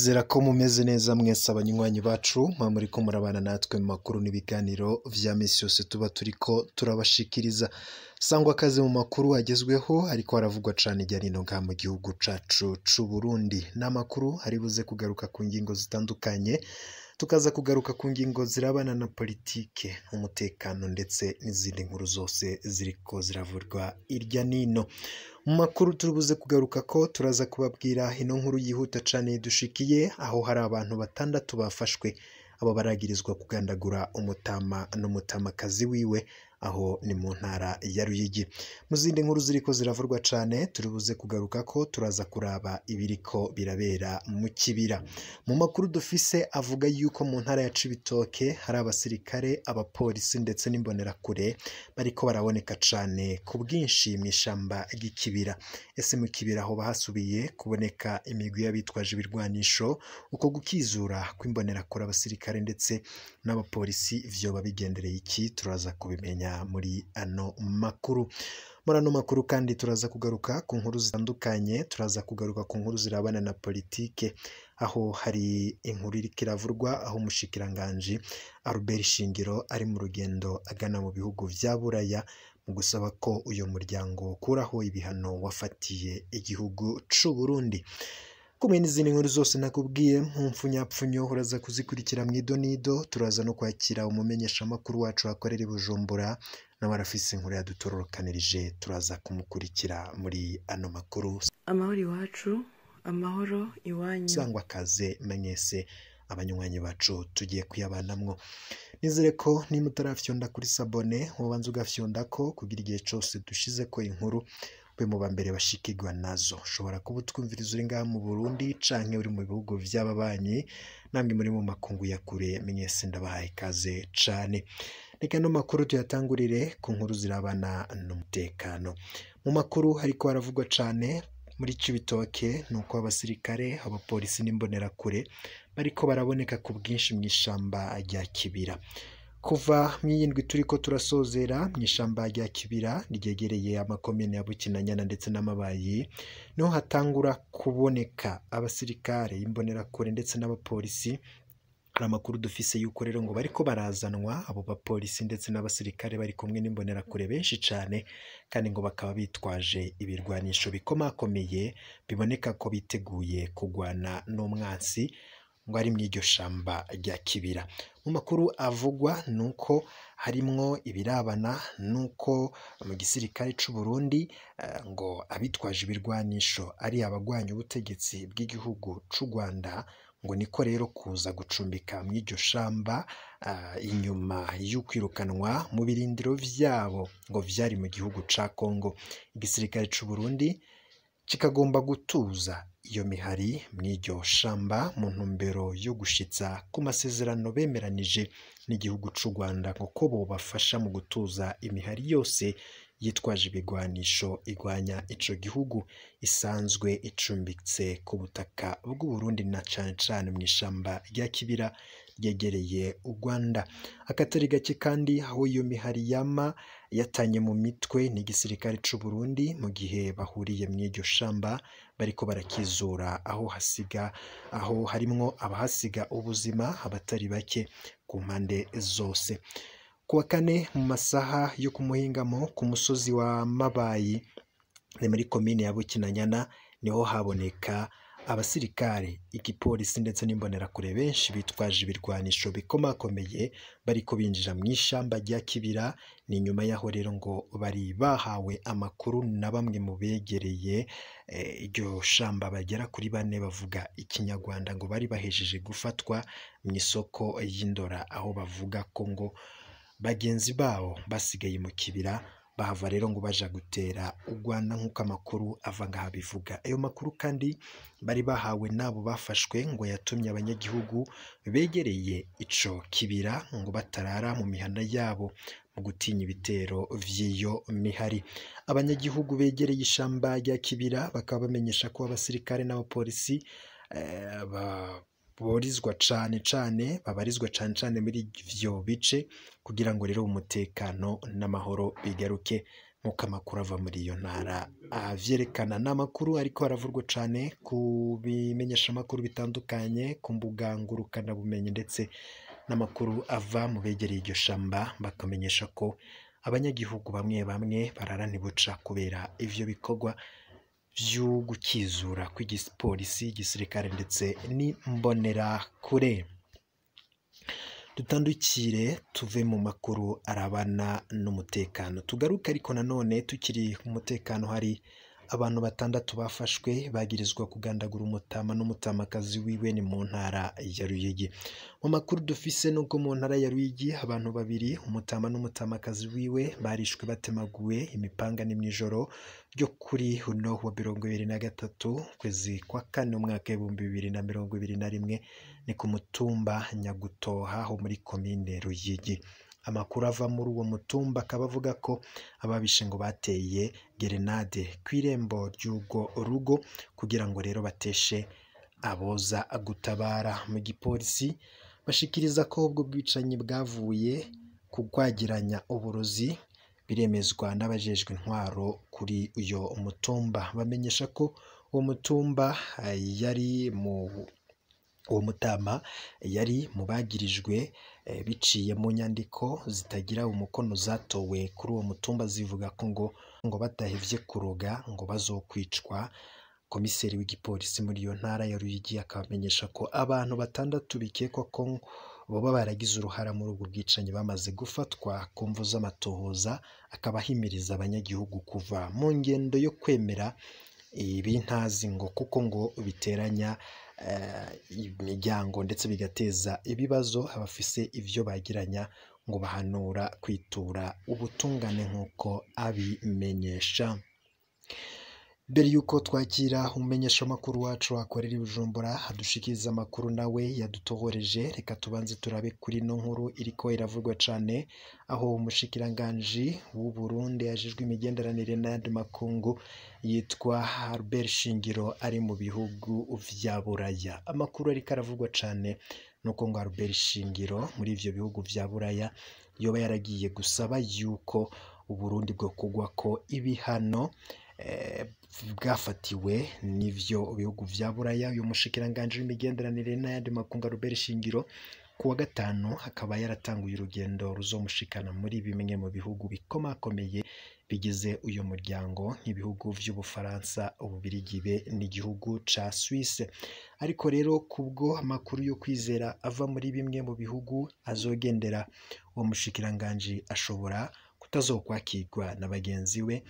Ndizera ko mumeze neza mwese abanywanyi bacu, muba muriko murabana natwe mu makuru n'ibiganiro vya misi yose tuba turiko turabashikiriza. Sangwa kaze mu makuru agezweho ariko haravugwa cane irya nino ngaha mu gihugu cacu c'u Burundi. Ni amakuru ari buze kugaruka ku ngingo zitandukanye, tukaza kugaruka ku ngingo zirabana na politike, umutekano ndetse n'izindi nkuru zose ziriko ziravurwa irya nino. Mu makuru turibuze kugaruka ko turaza kubabwira ino nkuru yihuta cane dushikiye, aho hari abantu batandatu bafashwe, abo baragirizwa kugandagura umutama n'umutamakazi wiwe, aho ni mu ntara ya Ruyigi. Mu zindi nkuru ziriko ziravurwa cane turibuze kugaruka ko turaza kuraba ibiriko birabera mu Kibira. Mu makuru dufise avuga yuko mu ntara ya Cibitoke hari abasirikare, abapolisi ndetse n'imbonerakure bariko baraboneka cane ku bwinshi mw'ishamba ry'Ikibira. Ese mu Kibira hoba hasubiye kuboneka imigwi y'abitwaje ibirwanisho? Uko gukizura kw'imbonerakure, abasirikare ndetse n'abapolisi vyoba bigendereye iki? Turaza kubimenya muri ano makuru. Muri ano makuru kandi turaza kugaruka ku nkuru zitandukanye, turaza kugaruka ku nkuru zirabana na politike, aho hari inkuru iriko iravurwa aho umushikiranganji Albert Shingiro ari mu rugendo agana mu bihugu vya Buraya mu gusaba ko uyo muryango ukuraho ibihano wafatiye igihugu c'u Burundi. Kumwe n'izindi nkuru zose nakubwiye mu mfunyapfunyo uraza kuzikurikira mw'idonido, turaza no kwakira umumenyeshamakuru wacu akorera i Bujumbura, nawe arafise inkuru yadutororokanirije, turaza kumukurikira muri ano makuru. Amahoro iwacu, amahoro iwanyu. Sangwa kaze mwese abanywanyi bacu tugiye kuyabanamwo. Nizere ko niba utarafyonda kuri sabone wobanza ugafyondako kugira igihe cose dushizeko inkuru ube mu bambere bashikirwa nazo. Ushobora kuba utwumviriza uri ngaha mu Burundi canke uri mu bihugu vy'ababanyi, namwe muri mu makungu ya kure, mwese ndabahaye ikaze cane. Reka ano makuru tuyatangurire ku nkuru zirabana n'umutekano. Mu makuru hariko haravugwa cane muri Cibitoke nuko abasirikare, abapolisi n'imbonerakure bariko baraboneka ku bwinshi mw'ishamba rya Kibira. Kuva mw'iyindwi turiko turasozera mw'ishamba rya Kibira ryegereye amakomine ya Bukinanyana ndetse n'Amabayi, niho hatangura kuboneka abasirikare, imbonerakure ndetse n'abapolisi. Hari amakuru dufise yuko rero ngo bariko barazanwa abo bapolisi ndetse n'abasirikare bari kumwe n'imbonerakure benshi cane, kandi ngo bakaba bitwaje ibirwanisho bikomakomeye biboneka ko biteguye kugwana n'umwansi ngo ari mw'iryo shamba rya Kibira. Mu makuru avugwa nuko harimwo ibirabana nuko mu gisirikare c'u Burundi ngo abitwaje ibirwanisho ari abagwanya ubutegetsi bw'igihugu c'u Rwanda, ngo niko rero kuza gucumbika mw'iryo shamba inyuma y'ukwirukanwa mu birindiro vyabo ngo vyari mu gihugu ca Kongo. Igisirikare c'u Burundi kikagomba gutuza iyo mihari mw'iryo shamba mu ntumbero yo gushitsa ku masezerano bemeranije n'igihugu c'u Rwanda ngo ko bobafasha mu gutuza imihari yose yitwaje ibigwanisho igwanya ico gihugu isanzwe icumbitse ku butaka bw'u Burundi na cane cane mw'ishamba rya Kibira ryegereye u Rwanda. Akatari gake kandi aho iyo mihari yama yatanye mu mitwe n'igisirikare c'u Burundi mu gihe bahuriye mw'iryo shamba bariko barakizura, aho hasiga aho harimwo abahasiga ubuzima abatari bake ku mpande zose. Kuwa kane mu masaha yo ku muhingamo ku musozi wa Mabayi ni muri komine ya Bukinanyana niho haboneka abasirikare, igipolisi ndetse n'imbonerakure benshi bitwaje ibirwanisho bikomakomeye bariko binjira mw'ishamba rya Kibira. Ni nyuma yaho rero ngo bari bahawe amakuru na bamwe mu begereye iryo shamba bagera kuri bane bavuga ikinyarwanda ngo bari bahejeje gufatwa mw'isoko y'Indora, aho bavuga ko ngo bagenzi babo basigaye mu Kibira, bahava rero ngo baja gutera u Rwanda nk'uko amakuru ava ngaha bivuga. Ayo makuru kandi bari bahawe n'abo bafashwe ngo yatumye abanyagihugu begereye ico kibira ngo batarara mu mihana yabo mu gutinya ibitero vy'iyo mihari. Abanyagihugu begereye ishamba rya Kibira bakaba bamenyesha ko abasirikare n'abapolisi borizwa cane cane babarizwa cane cane muri ivyo bice kugira ngo rero umutekano n'amahoro bigaruke. Nk'uko amakuru ava muri iyo ntara avyerekana, n'amakuru ariko aravurwa cane ku bimenyeshamakuru bitandukanye, ku mbuga ngurukanabumenyi, ndetse n'amakuru ava mu begereye iryo shamba, bakamenyesha ko abanyagihugu bamwe bamwe barara ntibuca kubera ivyo bikorwa vy'ugukizura kw'igipolisi, igisirikare ndetse n'imbonerakure. Dutandukire tuve mu makuru arabana n'umutekano, tugaruke ariko nanone tukiri ku mutekano. Hari abantu batandatu bafashwe bagirizwa kugandagura umutama n'umutamakazi wiwe, ni mu ntara ya Ruyigi. Mu makuru dufise nuko mu ntara ya Ruyigi abantu babiri, umutama n'umutamakazi wiwe, barishwe batemaguwe imipanga. Ni mw'ijoro ryo kuri uno wa 23 kwezi kwa kane umwaka 2021, ni ku mutumba Nyagutoha ho muri komine Ruyigi. Amakuru ava muri uwo mutumba akaba avuga ko ababishe ngo bateye gerenade kw'irembo ry'urwo rugo kugira ngo rero bateshe aboza gutabara. Mu gipolisi bashikiriza ko ubwo bwicanyi bwavuye ku kwagiranya uburozi, biremezwa n'abajejwe intwaro kuri uyo mutumba. Bamenyesha ko uwo mutumba yari mu uwo mutama yari mu bagirijwe biciye mu nyandiko zitagira umukono zatowe kuri uwo mutumba, zivuga ko ngo batahevye kuroga ngo bazokwicwa. Komiseri w'igipolisi muri iyo ntara ya Ruyigi akabamenyesha ko abantu batandatu bikekwa ko boba baragize uruhara muri ubwo bwicanyi bamaze gufatwa ku mvu z'amatohoza, akaba ahimiriza abanyagihugu kuva mu ngendo yo kwemera ibintazi ngo kuko ngo biteranya imiryango ndetse bigateza ibibazo abafise ivyo bagiranya, ngo bahanura kwitura ubutungane nk'uko abimenyesha. Mbere yuko twakira umumenyeshamakuru wacu akorera i Bujumbura adushikiriza amakuru nawe yadutohoreje, reka tubanze turabe kuri ino nkuru iriko iravugwa cane, aho umushikiranganji w'u Burundi ajejwe imigenderanire n'ayandi makungu yitwa Albert Shingiro ari mu bihugu vya Buraya. Amakuru ariko aravugwa cane nuko ngo Albert Shingiro muri ivyo bihugu vya Buraya yoba yaragiye gusaba yuko Uburundi bwo kugwa ko ibihano bwafatiwe n'ivyo bihugu vya Buraya. Uyu mushikiranganji w'imigenderanire n'ayandi makungu Albert Shingiro ku wa gatanu akaba yaratanguye urugendo ruzomushikana muri bimwe mu bihugu bikomakomeye bigize uyu muryango, nk'ibihugu vy'Ubufaransa, Ububirigi be n'igihugu ca Suisse. Ariko rero kubwo amakuru yo kwizera ava muri bimwe mu bihugu azogendera, uwo mushikiranganji ashobora kutazokwakirwa na bagenzi we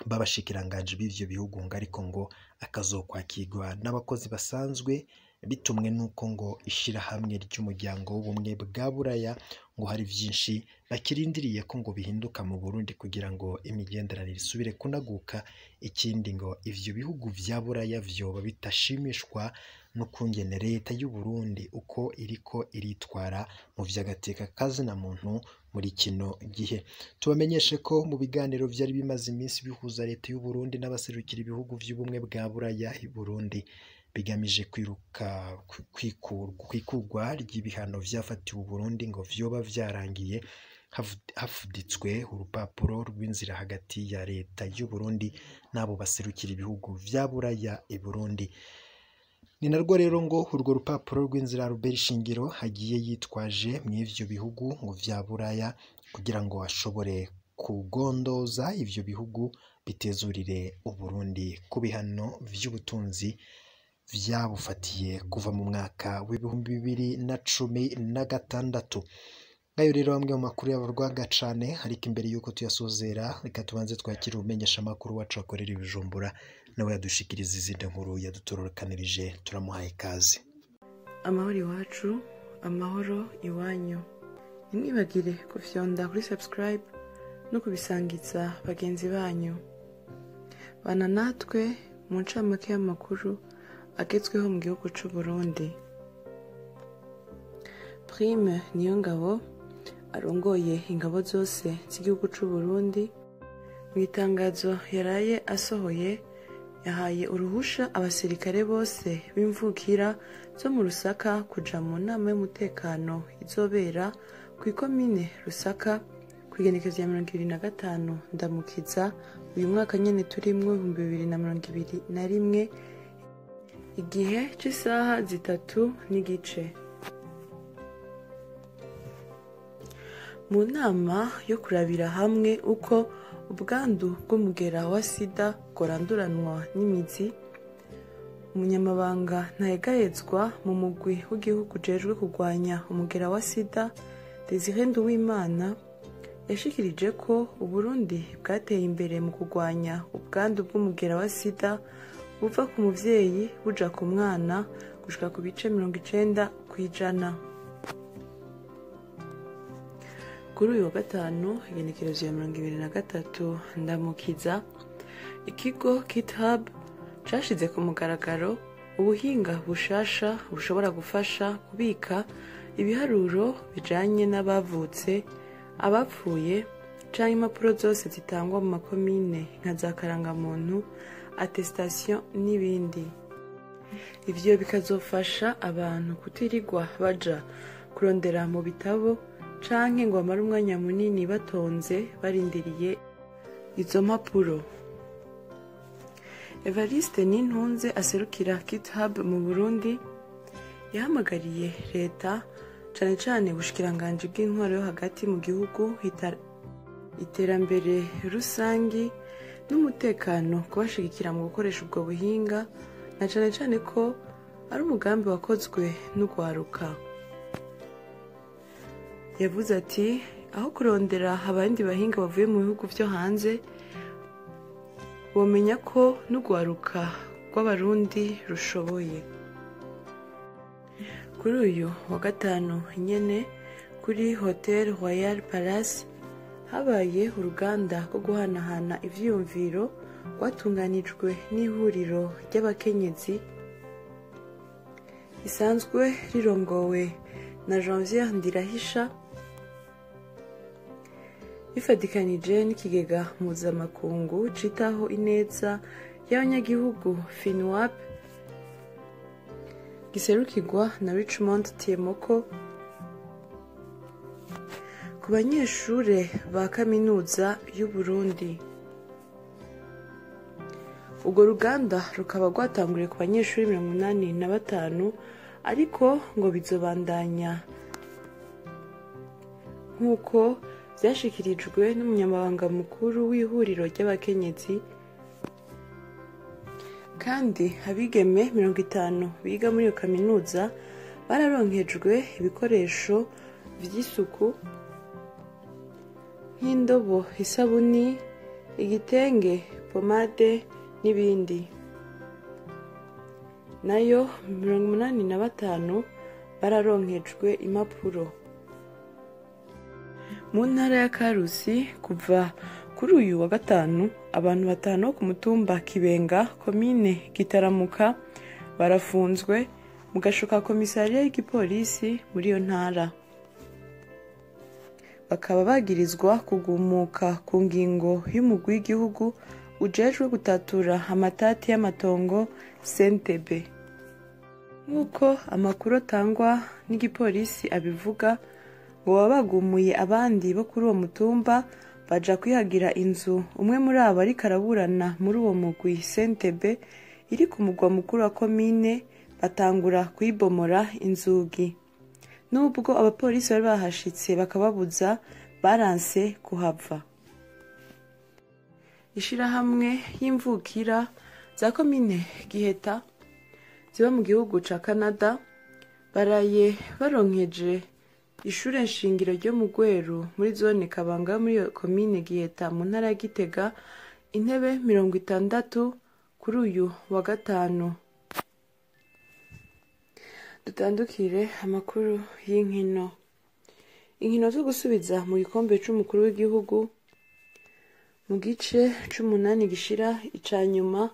b'abashikiranganji b'ivyo bihugu, ngo ariko ngo akazokwakirwa n'abakozi basanzwe, bitumwe n'uko ngo ishirahamwe ry'umuryango w'ubumwe bwa Buraya ngo hari vyinshi bakirindiriye ko ngo bihinduka mu Burundi kugira ngo imigenderanire isubire kunaguka. Ikindi ngo ivyo bihugu vya Buraya vyoba bitashimishwa n'ukungene leta y'u Burundi uko iriko iritwara mu vy'agateka kazina muntu muri kino gihe. Tubamenyeshe ko mu biganiro vyari bimaze iminsi bihuza leta y'u Burundi n'abaserukira ibihugu vy'ubumwe bwa Buraya i Burundi, bigamije kwikurwa ry'ibihano vyafatiwe Uburundi, ngo vyoba vyarangiye hafuditswe urupapuro rw'inzira hagati ya leta y'u Burundi n'abo baserukira ibihugu vya Buraya i Burundi. Ni narwo rero ngo urwo rupapuro rw'inzira Albert Shingiro agiye yitwaje mw'ivyo bihugu ngo vya Buraya kugira ngo ashobore kugondoza ivyo bihugu bitezurire Uburundi ku bihano vy'ubutunzi vyabufatiye kuva mu mwaka w'2016. Ngayo rero amwe mu makuru yavugwaga cane, ariko imbere yuko tuyasozera reka tubanze twakire umumenyeshamakuru wacu akorera i Bujumbura, nawe yadushikiriza izindi nkuru yadutororokanirije. Turamuhaye ikaze. Amahoro iwacu, amahoro iwanyu. Ntimwibagire gufyonda kuri subscribe no kubisangiza bagenzi banyu. Bana natwe mu ncamake y'amakuru agezweho mu gihugu c'u Burundi. Prime Niyongabo arongoye ingabo zose z'igihugu c'u Burundi, mu itangazo yaraye asohoye yahaye uruhusha abasirikare bose b'imvukira zo mu Rusaka kuja mu nama y'umutekano izobera kw'ikomine Rusaka ku kw'igenekerezo rya 25 Ndamukiza uyu mwaka nyene turimwo 2021 igihe c'isaha 3:15. Mu nama yo kurabira hamwe uko ubwandu bw'umugera wa sida bworanduranwa n'imizi, umunyamabanga ntayegayezwa mu mugwi w'igihugu ujejwe kurwanya umugera wa sida Desire Nduwimana yashikirije ko Uburundi bwateye imbere mu kurwanya ubwandu bw'umugera wa sida buva ku muvyeyi buja ku mwana gushika ku bice 90%. Kuri uyu wa gatanu igenekerezo ya 23 Ndamukiza, ikigo GitHub cashize ku mugaragaro ubuhinga bushasha bushobora gufasha kubika ibiharuro bijanye n'abavutse, abapfuye canke impapuro zose zitangwa mu makomine nka za karangamuntu, attestation n'ibindi. Ivyo bikazofasha abantu kutirirwa baja kurondera mu bitabo canke ngo bamare umwanya munini batonze barindiriye izo mpapuro. Evariste Nintunze aserukira GitHub mu Burundi yahamagariye leta cane cane ubushikiranganji bw'intwaro yo hagati mu gihugu, iterambere rusangi n'umutekano kubashigikira mu gukoresha ubwo buhinga, na cane cane ko ari umugambi wakozwe n'ugwaruka. Yavuze ati aho kurondera abandi bahinga bavuye mu bihugu vyo hanze, bomenya ko n'ugwaruka rw'Abarundi rushoboye. Kuri uyu wa gatanu nyene kuri Hotel Royal Palace habaye uruganda rwo guhanahana ivyiyumviro rwatunganijwe n'ihuriro ry'abakenyezi risanzwe rirongowe na Janvier Ndirahisha, bifatikanije n'ikigega mpuzamakungu citaho ineza y'abanyagihugu FINUAP giserukirwa na Richmond Tiemoko ku banyeshure ba kaminuza y'u Burundi. Urwo ruganda rukaba rwatanguriye ku banyeshuri 85, ariko ngo bizobandanya nk'uko vyashikirijwe n'umunyamabanga mukuru w'ihuriro ry'abakenyezi. Kandi abigeme 50 biga muri iyo kaminuza bararonkejwe ibikoresho vy'isuku nk'indobo, isabuni, igitenge, pomade n'ibindi. Nayo 85 bararonkejwe impapuro. Mu ntara ya Karusi kuva kuri uyu wa gatanu abantu 5 ku mutumba Kibenga komine Gitaramuka barafunzwe mu gasho ka komisariya y'igipolisi muri iyo ntara. Bakaba bagirizwa kugumuka ku ngingo y'umugwi w'igihugu ujejwe gutatura amatati y'amatongo CNTB. Nk'uko amakuru atangwa n'igipolisi abivuga, ngo baba bagumuye abandi bo kuri uwo mutumba baja kwihagira inzu umwe muri abo ariko araburana muri uwo mugwi CNTB iri ku mugwa mukuru wa komine, batangura kuyibomora inzugi. Nubwo abapolisi bari bahashitse bakababuza, baranse kuhava. Ishirahamwe y'imvukira za komine Giheta ziba mu gihugu ca Canada baraye baronkeje ishure nshingiro ryo mu Gweru muri zone Kabanga muri komine Giheta mu ntara ya Gitega intebe 60 kuri uyu wa gatanu. Dutandukire amakuru y'inkino. Inkino zo gusubiza mu gikombe c'umukuru w'igihugu mu gice c'umunani gishira icanyuma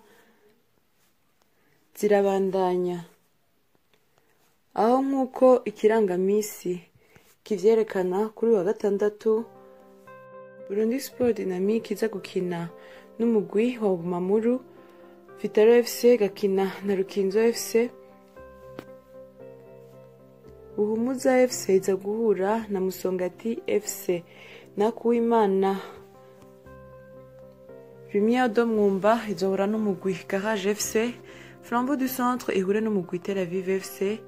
zirabandanya, aho nk'uko ikirangamisi kivyerekana kuri wa gatandatu Burundi Sport Dynamique iza gukina n'umugwi wa Bumamuru, Vitaro FC gakina na Rukinzo FC, Buhumuza FC iza guhura na Musongati FC. Na kuwimana Lumière de Mwumba izohura n'umugwi Garage FC, Flambeau du Centre ihure n'umugwi Tel Aviv FC,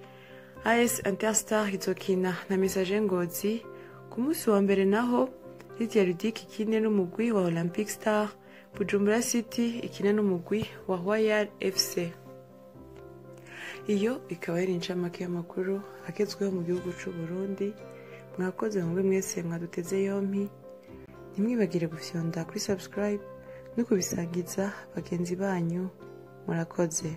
AS Interstar izokina na Messager Ngozi. Ku munsi wa mbere naho Lydia Ludic ikine n'umugwi wa Olympic Star, Bujumbura City ikine n'umugwi wa Royal FC. Iyo ikaba yari incamake y'amakuru agezweho mu gihugu c'u Burundi. Mwakoze mube mwese mwaduteze yompi, ntimwibagire gufyonda kuri subscribe no kubisangiza bagenzi banyu. Murakoze.